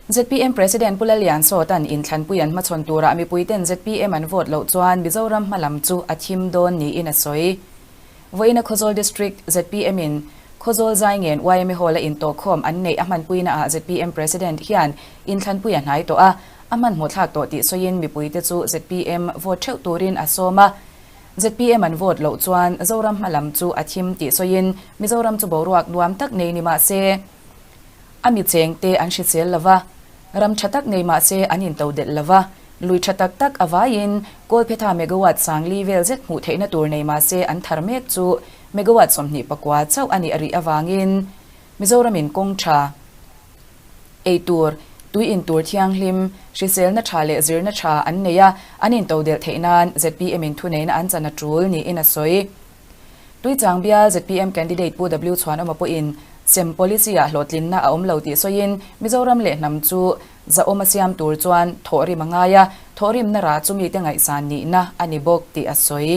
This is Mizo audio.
ZPM President Pu Lalliansawta'n inthlanpui an hmachhawn turah mipuiten ZPM an vote loh chuan Mizoram hmalam chu a thim dawn niin a sawi. Vawiina Khawzawl District ZPM in Khawzawl Zaingen yma Hall-a intawhkhawm an neih a hmanpuinaah ZPM President hian inthlanpui a hnai tawh a, a hmanhmawh thlak tawh tih sawiin mipuite chu ZPM vote theuh turin a sawm a. ZPM an vote loh chuan Zoram hmalam chu a thim tih sawiin Mizoram chu boruak nuam tak nei ni mah se, A mi chengte an hrisel lo va, ram tha tak nei mah se an into delh lo va, lui tha tak tak a vaiin Kawlphetha megawatt sangli vel zet hmuh theihna tur nei mah se an thar mek chu megawatt 29 chauh a nih a rih avangin Mizoramin kawng tha, ei tur, tui in tur thianghlim, hriselna tha leh zirna tha an nei a, an into delh theih nan ZPM in thuneihna an chan a tul niin a sawi. Tuichang bial zpm candidate Pu W Chhuanawma pawhin sem policy-ah hlawhtlinna a awm lo tih sawiin Mizoram leh hnam chu zahawm a siam tur chuan thawhrim a ngai a, thawhrimna rah chu mite ngaihsan nihna a ni bawk tih a sawi.